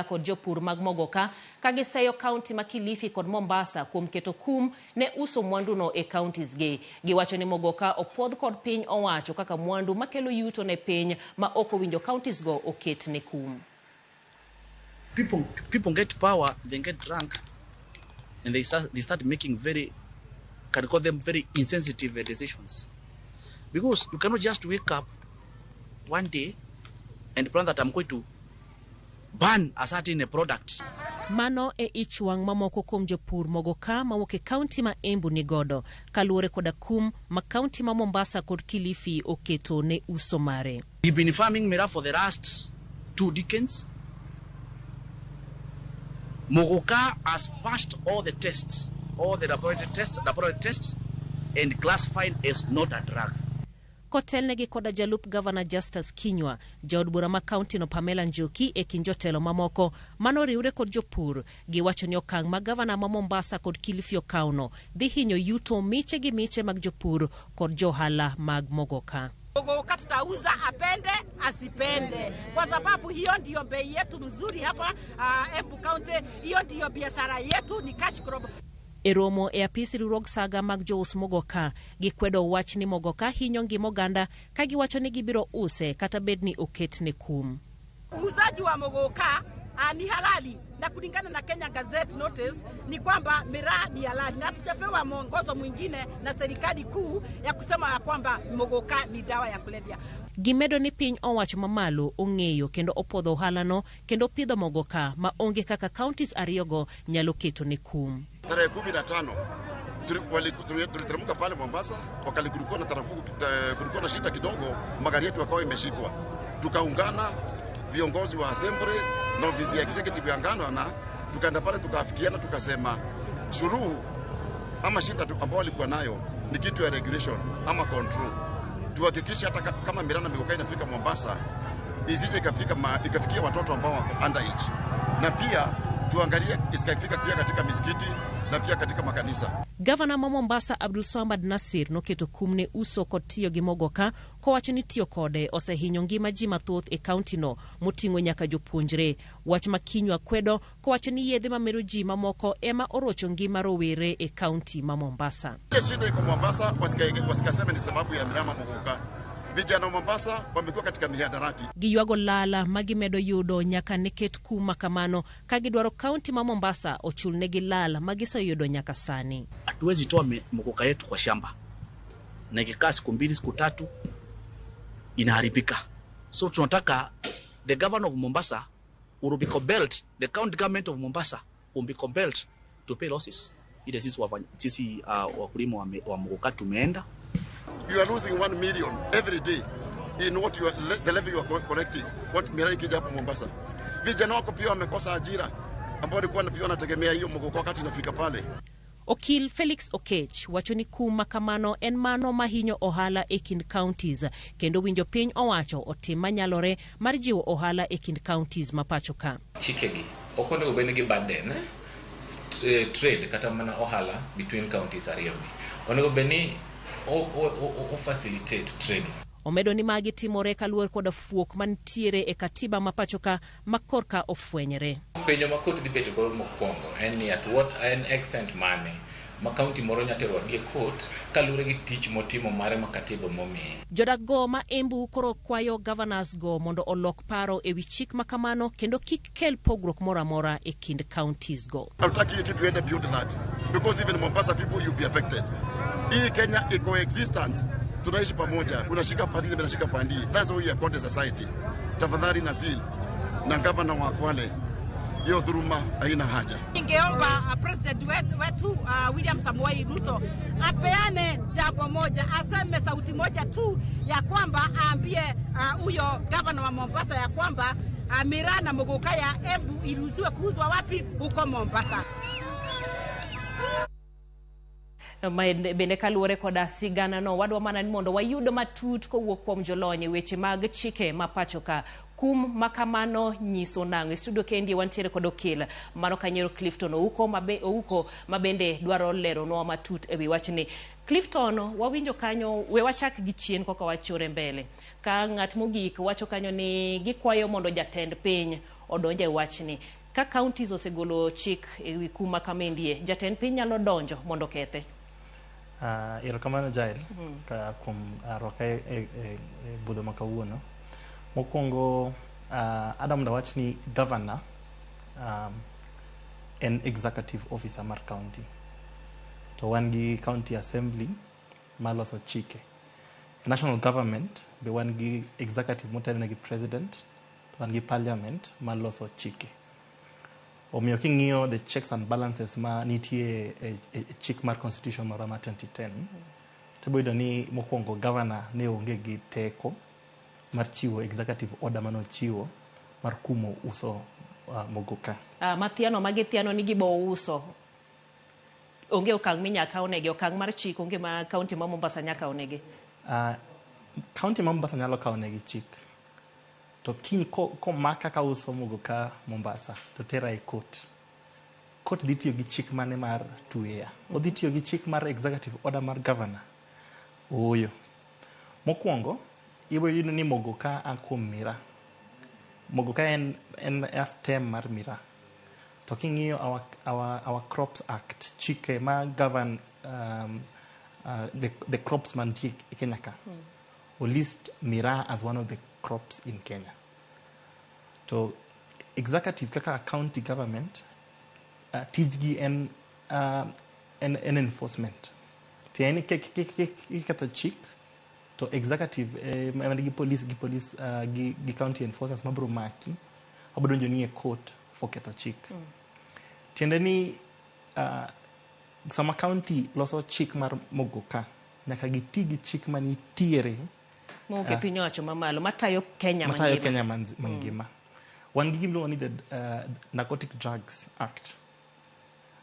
Kod jopur mag Mogoka ka giseyo kaunti ma Kilifi kod Mombasa kuom keto kum ne uso mwanduno e counties gi. Giwacho ni Mogoka opuodh kod piny owacho kaka mwandu makelo yuto ne piny ma ok owinjo counties go oket ne kum. People get power, they get drunk, and they start making very, can call them very insensitive decisions. Because you cannot just wake up one day and plan that I'm going to ban a certain product. Mano e ich wang' mamoko kuom jopur Mogoka mawuok e kaunti ma Embu nigodo kaluwore koda kum ma kaunti ma Mombasa kod Kilifi oketo ne uso mare. We've been farming miraa for the last 2 decades. Muguka has passed all the tests, all the laboratory tests, and classified as not a drug. Kotelnegi koda jalup gavana Justus Kinyua, jaod bura ma kaunti no Pamela Njoki e kind jotelo mamoko manoriwre kod jopur, giwacho ni okang' ma gavana ma Mombasa kod Kilifi okawno dhi hinyo yuto miche gi miche mag jopur kod johala mag Mogoka. Mogoka tutauza apende asipende, kwa sababu hiyo ndiyo bei yetu mzuri hapa Embu County. Hiyo ndiyo biashara yetu, ni cash crop. E romo e apis riwruog saga mag jous Mogoka, gikwedo wach ni Mogoka hinyo ngima oganda ka giwacho ni gibiro use kata bed ni oketne kum. Uuzaji wa mogoka ni halali na kulingana na Kenya Gazette Notice ni kwamba miraa ni halali na hatujapewa mwongozo mwingine na serikali kuu ya kusema ya kwamba mogoka ni dawa ya kulevya. Gimedo ni piny owacho mamalo ong'eyo kendo opuodho ohalano kendo pidho mogoka ma onge kaka counties ariyogo nyalo keto ne kum. Tarehe 15 tuliteremka pale Mombasa, wakati kulikuwa na tarafuku, kulikuwa na shida kidogo, magari yetu yakawa imeshikwa. Tukaungana viongozi wa assembly na ofisi ya executive ya gavana, tukaenda pale tukaafikiana, tukasema suluhu ama shida ambao walikuwa nayo ni kitu ya regulation ama control. Tuhakikishe hata kama miraa na muguka inafika Mombasa isije ikafikia watoto ambao wako underage, na pia tuangalie isikafika pia katika misikiti na pia katika makanisa. Gavana ma Mombasa Abdulswamad Nasir noketo kum ne uso kod tiyo gi mogoka kowacho ni tiyo kode osehinyo ngima ji mathoth e kauntino moting'o nyaka jopuonjre. Wach ma Kinyua kwedo kowacho ni yedhe mamero ji mamoko ema orocho ngima rowere e kaunti ma Mombasa. Ile shida iko Mombasa, wasikaseme ni sababu ya miraa muguka. Vijana wa Mombasa wamekuwa katika mihadarati. Giywago lala ma gimedo yudo nyaka ne ket kum ma kamano ka gidwaro kaunti ma Mombasa ochulnegi lal ma giseyudo nyaka sani. Hatuwezi toa muguka yetu kwa shamba na ikikaa siku 2, siku 3 inaharibika. So tunataka the governor of Mombasa will be compelled, the county government of Mombasa will be compelled to pay losses ile sisi wakulima wa muguka tumeenda. You are losing 1 million every day in what you are, the level you are collecting. What miraa ikija hapo Mombasa. Vijana wako pia wamekosa ajira ambao walikuwa pia wanategemea hiyo muguka wakati inafika pale. Okil Felix Okech wacho ni kum ma kamano en mano mahinyo ohala e kind counties kendo winjo piny owacho otim manyalore mar jiwo ohala e kind counties ma pacho ka. Chikegi ok onego bed ni gi burden trade kata mana ohala between counties ariyogi. Onego bed ni o facilitate trading. Omedo ni magi timore kaluwore koda fuok mantiere e katiba ma pacho ka ma korka ofwenyre. Penjo ma court dhi bedo go mokwongo en ni at what en extent mane ma county moro nyalo tero wadgi e court kaluwore gi tich motimo mare ma katiba momiye. Jodak go ma Embu koro kwayo governors go mondo olok paro ewi chik ma kamano kendo kik kel pogruok moro amora e kind counties go. Hatutaki hii kitu iende beyond that because even Mombasa people, you be affected. Hii Kenya iko coexistence, tunaishi pamoja, unashika pande na nashika pande. That's how we are called a society. Tafadhali Nasil na gavana wa Kwale, hiyo dhuluma haina haja. Ningeomba president wetu William Samoei Ruto apeane jambo moja, aseme sauti moja tu ya kwamba aambie huyo gavana wa Mombasa ya kwamba miraa na muguka ya Embu iruhusiwe kuuzwa wapi? Huko Mombasa. Bende kaluwore koda sigana no wadwa mana ni mondo wayud matut kowuok kuom jolony e weche mag chike ma pacho ka. Kum makamano nyiso nang'o? E studio kendi wantiere kod okil mano Kanyero Clifton Ouko Ouko mabende dwaro leronwa matut ewi wachni. Clifton, wawinjo kanyo, we wachak gi chien koka wachore mbele. Ka ng'at mogik wacho kanyo ni gikwayo mondo jatend piny odonj e wachni. Ka counties osegolo chik ewi kum ma kamendie, jatend piny nyalo donjo mondo okethe. Erokamano Jael ka kuom rwaka e budho ma kawuono. Mokwongo adwa mondo awach ni governor en executive officer mar county. To wan gi county assembly maloso chike. E national government be wan gi executive motelne gi president, to wan gi parliament maloso chike. Omiyo king'iyo the checks and balances ma nitie e chik mar constitution marwa mar 2010, tibiro yudo ni mokwongo governor ne onge gi teko mar chiwo executive order manochiwo mar kumo uso mogoka. Mathiano magithiano ni gibo uso. Onge okang' minya kawnegi, okang' mar chik onge ma county ma Mombasa nya kawnegi. County ma Mombasa nyalo kawo negi chik. To kiny komaka ka uso mogoka Mombasa to tera e court. Court dhi tiyo gi chik mane mar tweya? Odhi tiyo gi chik mar executive order mar governor? Ooyo. Mokwongo, ibiro yudo ni mogoka a kuom miraa. Mogoka en a stem mar miraa. To king'iyo our Crops Act, chike ma govern the crops mantie e Kenya ka, o list miraa as one of the crops in Kenya. To executive kaka county government, tijgi en enforcement. Tiende ni kiketho chik, to executive man gi police gi county enforcers mabiro maki, mabiro donjoni e court for ketho chik. Tiende ni sama county loso chik mar mogoka, nyaka giti gi chik manitiere mowuok e piny owacho mamalo matayo Kenya matayo mangima. Kenya mangima. Wan gi gimiluongo ni the Narcotic Drugs Act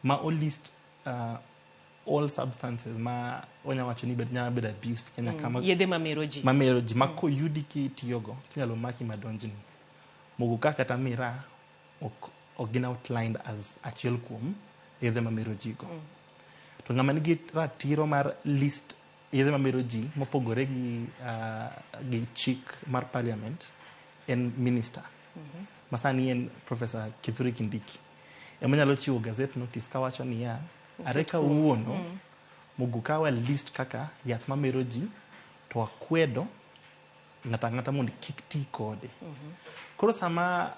ma o list all substances ma wanya wacho ni nyalo bedo abused Kenya kama Yedhe mamero ji. Mamero ji ma koyudi kitiyogo tinyalo maki madonjni. Mogoka kata miraa ok gin outlined as achiel kuom yedhe mamero ji go. To ng'ama nigi ratiro mar list yedhe mamero ji mopogore gi chik mar parliament en minister. Ma sani en Professor Kithure Kindiki. Ema nyalo chiwo gazette notice kawacho niya, are kawuono mogoka wa list kaka yath mamero ji to akwedo ng'ato ang'ata mondo kik ti kode. Koro sama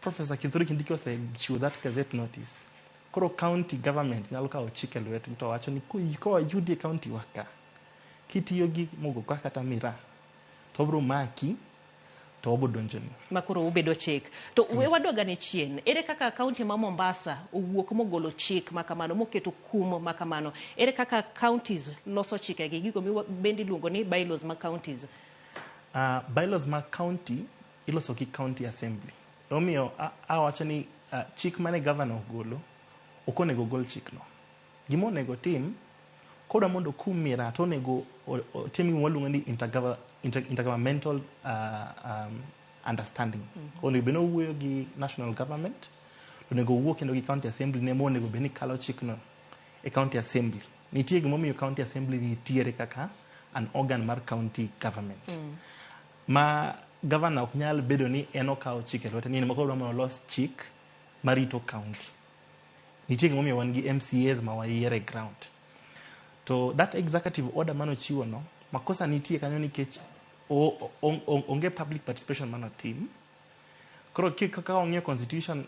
Professor Kithure Kindiki osechiwo that gazette notice, koro county government nyalo kawo chik e lwetgi to wacho ni koyudi e county wa ka, kitiyo gi mogoka kata miraa, to obiro maki to obiro donjoni. Ma koro ubedo chik. To we wadog ane chien. Ere kaka county ma Mombasa owuok mogolo chik makamano, moketo kum makamano? Ere kaka counties loso chikegi, gigo bende iluongo ni bylaws mag counties? Bylaws mag county iloso gi county assembly. Omiyo awacho ni chik mane governor ogolo, ok onego ogol chikno. Gima onego tim, kodwa mondo okum miraa to onego otim gima waluongo ni intergovernmental understanding. Onego bed ni owuoyo gi national government, onego owuo kendo gi county assembly ne monego bed ni kalo chikno e county assembly. Nitie gimomiyo county assembly nitiere kaka an organ mar county government. Ma governor ok nyal bedo ni en okawo chik e lwete ni en ema koro odwa mondo olos chik marito county. Nitie gimomiyo wan gi MCAs ma wayiero e ground. To that executive order manochiwo no, makosa nitie kanyo nikech onge public participation manotim. Koro kaka wang'iyo constitution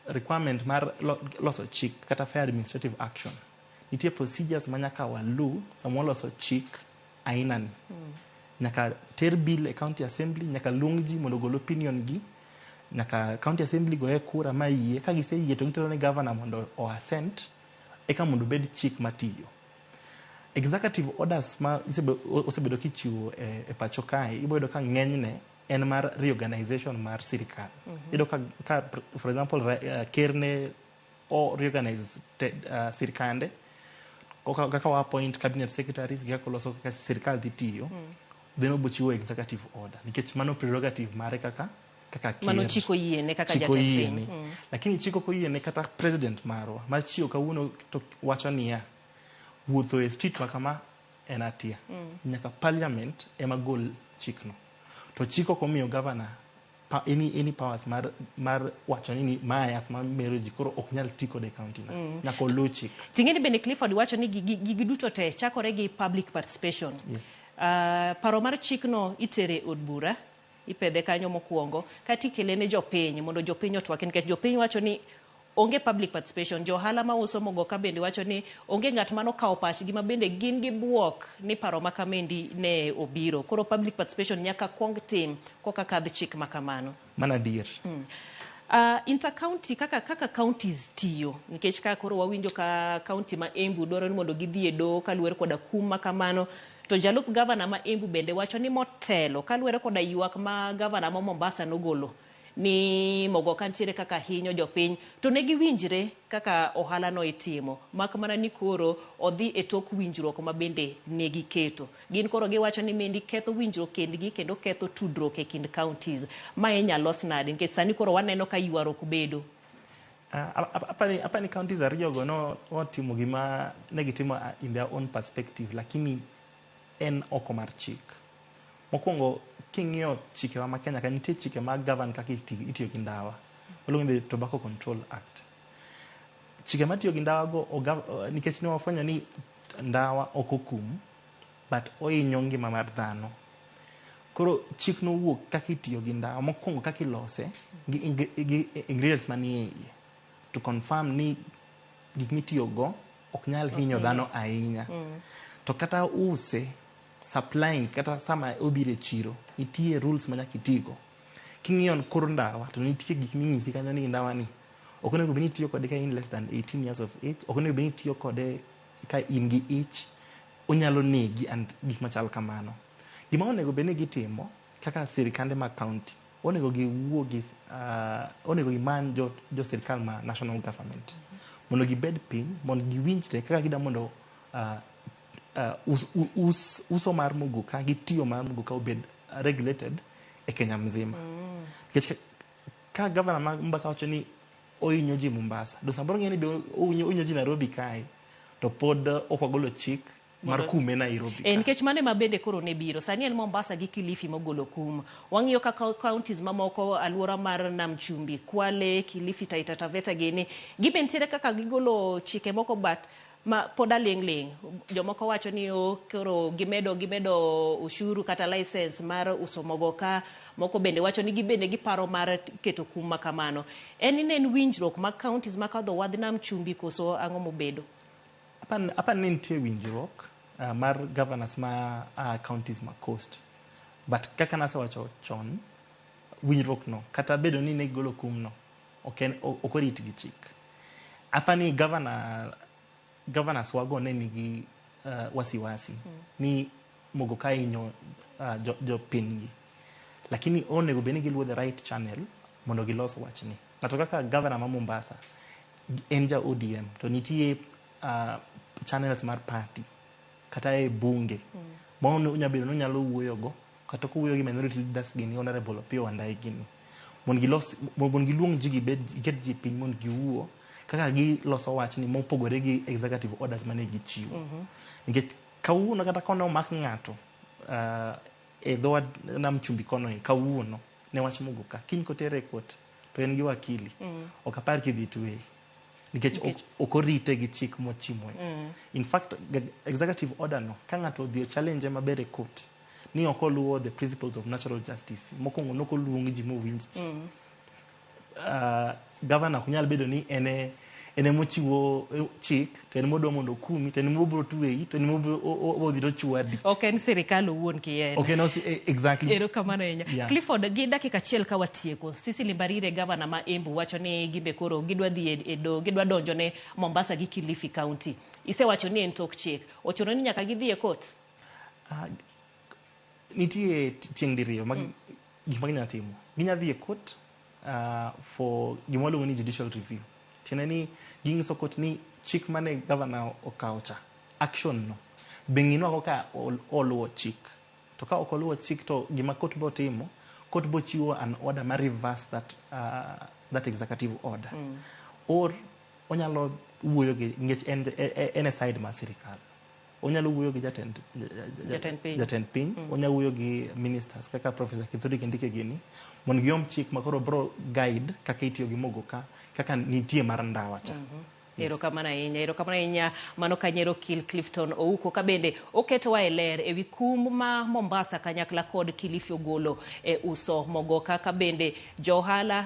requirement mar loso chik kata fair administrative action, nitie procedures ma nyaka walu sama waloso chik aina ni. Nyaka ter bill e county assembly, nyaka luong ji mondo ogol opinion gi, nyaka county assembly goye kura ma yie, ka giseyie to gitero ne governor mondo o assent, eka mondo obed chik matiyo. Executive orders ma osebedo kichiwo e pacho kae, ibiro yudo ka ng'enyne en mar reorganization mar sirikal. Iyudo ka for example, ker ne o reorganize sirikande, kaka wa appoint cabinet secretaries gi kaka oloso kaka sirikal dhi tiyo. Then obochiwo executive order nikech mano prerogative mare kaka ker. Mano chik oyiene kaka Chik jatend piny. oyiene. Lakini chik ok oyiene kata president marwa ma chiew kawuono to wacho niya wuotho e street ma kama en hatia. Nyaka parliament ema gol chikno. To chik ok omiyo governor any powers mar wacho ni ma yath ma mero ji koro ok nyal ti kode e county na. Nyaka oluw chik. Ting'eni bende Clifford wacho ni gigi duto te chakore gi public participation. Yes. Paro mar chikno itere od bura, ipedhe kanyo mokwongo, kata ikele ne jopiny mondo jopiny otwake nikech jopiny wacho ni onge public participation. Jo ohala mauso mogoka bende wacho ni onge ng'at manokawo pachgi ma bende gin gi buok ni paro ma kamendi ne obiro. Koro public participation nyaka kuong tim koka kadh chik ma kamano. Mano adier. Intercounty kaka counties tiyo nikech ka koro wawinjo ka county ma Embu dwaro ni mondo gidhi e doho kaluwore koda kum ma kamano to jalup gavana ma Embu bende wacho ni motelo kaluwore koda ywak ma gavana ma Mombasa nogolo ni mogoka nitiere kaka hinyo jopiny to ne giwinjre kaka ohala no itimo mak mana ni koro odhi e tok winjruok ma bende ne giketo. Gin koro giwacho ni mendi ketho winjruok kendgi kendo ketho tudruok e kind counties. Ma inyalo los nade nikech sani koro waneno ka ywaruok bedo. Apani counties ariyogo no otimo gima ne gitimo in their own perspective, lakini en oko mar chik. Mokwongo king'iyo chikewa ma Kenya ka nitie chike mag govern kaka itiyo gi ndawa. Waluongo ni the Tobacco Control Act. Chike matiyo gi ndawa go nikech ne wafwenyo ni ndawa ok okum but ohinyo ngima mar dhano. Koro chik nowuok kaka itiyo gi ndawa mokwongo kaka ilose gi ingredients manie iye to confirm ni gik mitiyogo ok nyal hinyo dhano ahinya. To kata use supplying kata sama obiro e chiro nitie rules ma nyaka itigo. King'iyo kor ndawa to nitie gik ming'isi kanyo ni ndawa ni ok onego bed ni itiyo kode ka in less than 18 years of age, ok onego bed ni itiyo kode ka in gi ich, onyalo negi and gik machal kamano. Gima onego bed ni gitimo kaka sirikande mag county onego giwuo gi onego gimany jo sirikal ma national government mondo gibed piny mondo giwinjre kaka gida mondo uso mar muguka gi tiyo mar muguka obed regulated e Kenya mzima. Nikech ka governor ma Mombasa wacho ni ohinyo ji Mombasa, to samoro ng'e ni be ohinyo ji Nairobi kae, to pod ok wagolo chik mar kume Nairobi ka. Nikech mano ema bende koro ne biro. Sani en Mombasa gi Kilifi mogolo kum. Wang'iyo kaka counties mamoko aluora mar Nam Chumbi, Kwale, Kilifi, Taita Taveta gini. Gibe nitiere kaka gigolo chike moko but ma pod aling' ling'. Jomoko wacho ni o koro gimedo ushuru kata license mar uso mogoka. Moko bende wacho ni gibende giparo mar keto kum ma kamano. En ni ne en winjruok mag counties makadho wadh Nam Chumbi koso ang'o mobedo? Apan ni nitie winjruok mar governors ma counties ma coast. But kaka nasewacho chon, winjruok no kata bedo ni ne gigolo kum no ok orit gi chik. Apani governors wago ne nigi wasiwasi ni mogoka hinyo jopinygi. Lakini onego bed ni giluwo the right channel mondo gilos wachni. Ng'ato kaka governor ma Mombasa en ja ODM to nitie channels mar party kata e bunge ma onyalo bedo ni onyalo wuoyogo kata kowuoyo gi minority leaders gini Honorable Opiyo Wandayi gini mondo gilos mondo giluong ji gibed giket ji piny mondo giwuo kaka giloso wachni mopogore gi executive orders mane gichiwo. Nikech kawuono kata kone omak ng'ato e dho Nam Chumbi kono e kawuono ne wach mogoka kiny kotere e court to en gi wakili ok apar kidhi tweye nikech ok orite gi chik mochimo. In fact, executive order no ka ng'ato odhi o challenge maber e court ni ok oluwo the principles of natural justice mokwongo nok oluong ji mowinj ji. Governor ok nyal bedo ni en emochiwo chik to en modwa mondo okumi to en mobiro tweyi to en mobiro dhi to chwadi. Ok en sirikal owuon kien. Ok en exactly. Erokamano ahinya. Yeah. Clifford, gi dakika achiel ka watieko, Cecily Mbarire gavana ma Embu wacho ni gimbe koro gidwa dhi e doho, gidwa donjo ne Mombasa gi Kilifi County. Isewacho ni en tok chik. Ochuno ni nyaka gidhi e court? Nitie tieng' diriyo mag gik ma ginyalo timo. Ginyalo dhi e court for gima waluongo ni judicial review. Tiende ni ging'iso court ni chik mane governor okawo cha, action no, be ng'inwa kaka oluwo chik. To ka ok oluwo chik to gima court bo timo, court bo chiwo an order mar reverse that executive order. Or onyalo wuoyo gi nikech en e side mar sirikal. Onyalo wuoyo gi jatend Jatend piny. Jatend piny. Onyalo wuoyo gi ministers kaka Professor Kithure Kindiki gini mondo giom chik ma koro bro guide kaka itiyo gi mogoka kaka nitie mar ndawa cha. Yes. Erokamano ahinya, erokamano ahinya. Mano kanyero Kil Clifton Ouko ka bende oketowa e ler ewi kum ma Mombasa kanyakla kod Kilifi ogolo e uso mogoka ka bende jo ohala.